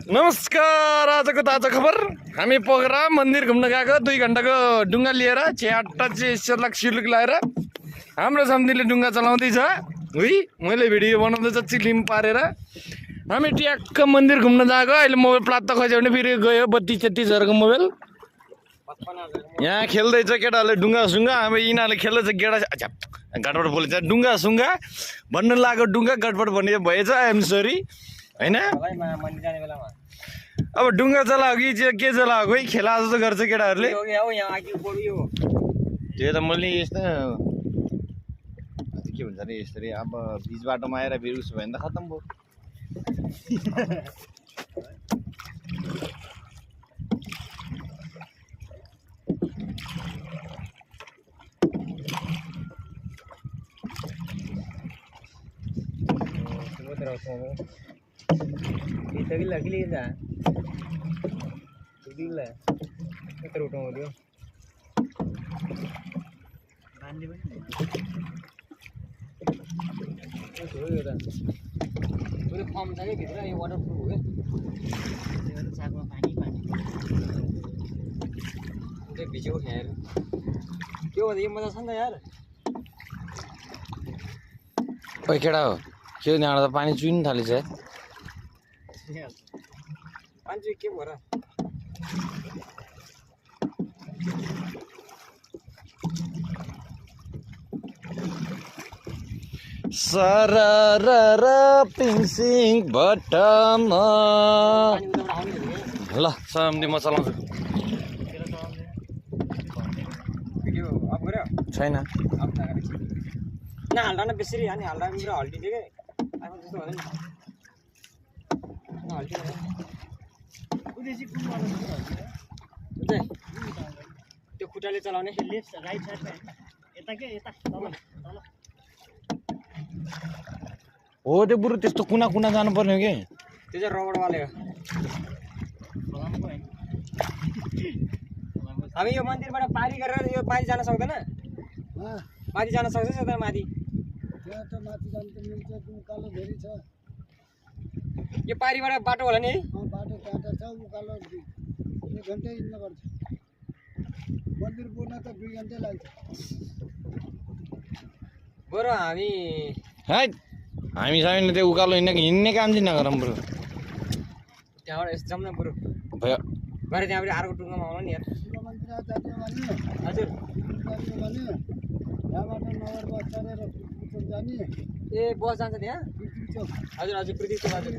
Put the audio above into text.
नमस्कार। आजको ताजा खबर हामी पोखरा मन्दिर घुम्न गएको 2 घण्टाको डुङ्गा लिएर च्याट्टा चेसरलाक सिलुक लाएर हाम्रो सम्धिले डुङ्गा चलाउँदैछ। हुई मैले भिडियो बनाउँदैछ चिलिम पारेर। हामी ट्याक्क मन्दिर घुम्न गएको। अहिले मोबाइल प्लाट त खस्यो भने फेरि गयो 32-33 हजारको मोबाइल। यहाँ खेल्दैछ केटाहरूले डुङ्गा सुङ्गा। अब यिनीहरूले खेल्दैछ गेडा गडबड बोलेछ डुङ्गा सुङ्गा भन्नु लाग्यो। डुङ्गा गडबड भन्ने भएछ। आइएम सरी हैन। अब डुङ्गा चलाएको कि के चलाएको है खेला जस्तो गर्छ केटाहरूले। त्यो त मैले यस्तो के भन्छ अरे यसरी अब बिच बाटोमा आएर फेरि उसो भयो भने त खत्तम भयो। भिजो यार के भन्दा यो मजा छ नि त यार। ओइ केटा हो के यहाँबाट त पानी चुइन थालेछ। पानी चाहिँ के भयो र सरर पिङसिङ भट्टमा ल सम्धि म चलाउँछु। छैन हाल्दा न बेसरी अनि हाल्दा मेरो हल्टिन्छ के आफू जस्तो हुँदैन त्यो खुट्टाले चलाउने लेफ्ट राइट साइड यता के यता हो त्यो बरु त्यस्तो कुना कुना जानुपर्ने हो कि त्यो चाहिँ रबरवाले हो। हामी यो मन्दिरबाट पारी गरेर यो पारी जान सक्दैन। माथि जान सक्छ सक्दैन माथि माथि जान त मिल्छ उकालो धेरै छ। यो पारीबाट बाटो होला नि है बाटो टाटा छ उकालो 1 घन्टा हिँड्नुपर्छ। मन्दिर पुग्न त 2 घन्टा लाग्छ। बरु हामीसँग त्यो उकालो हिँड्ने काम चाहिँ नगरौँ बरु त्यहाँबाट यस्तो जाउँ न बरु भयो गएर त्यहाँबाट अर्को टुङ्गामा आउनु नि यार। हजुर ए बस जान्छ त्यहाँ। हजुर हजुर पृथ्वी चोक हजुर।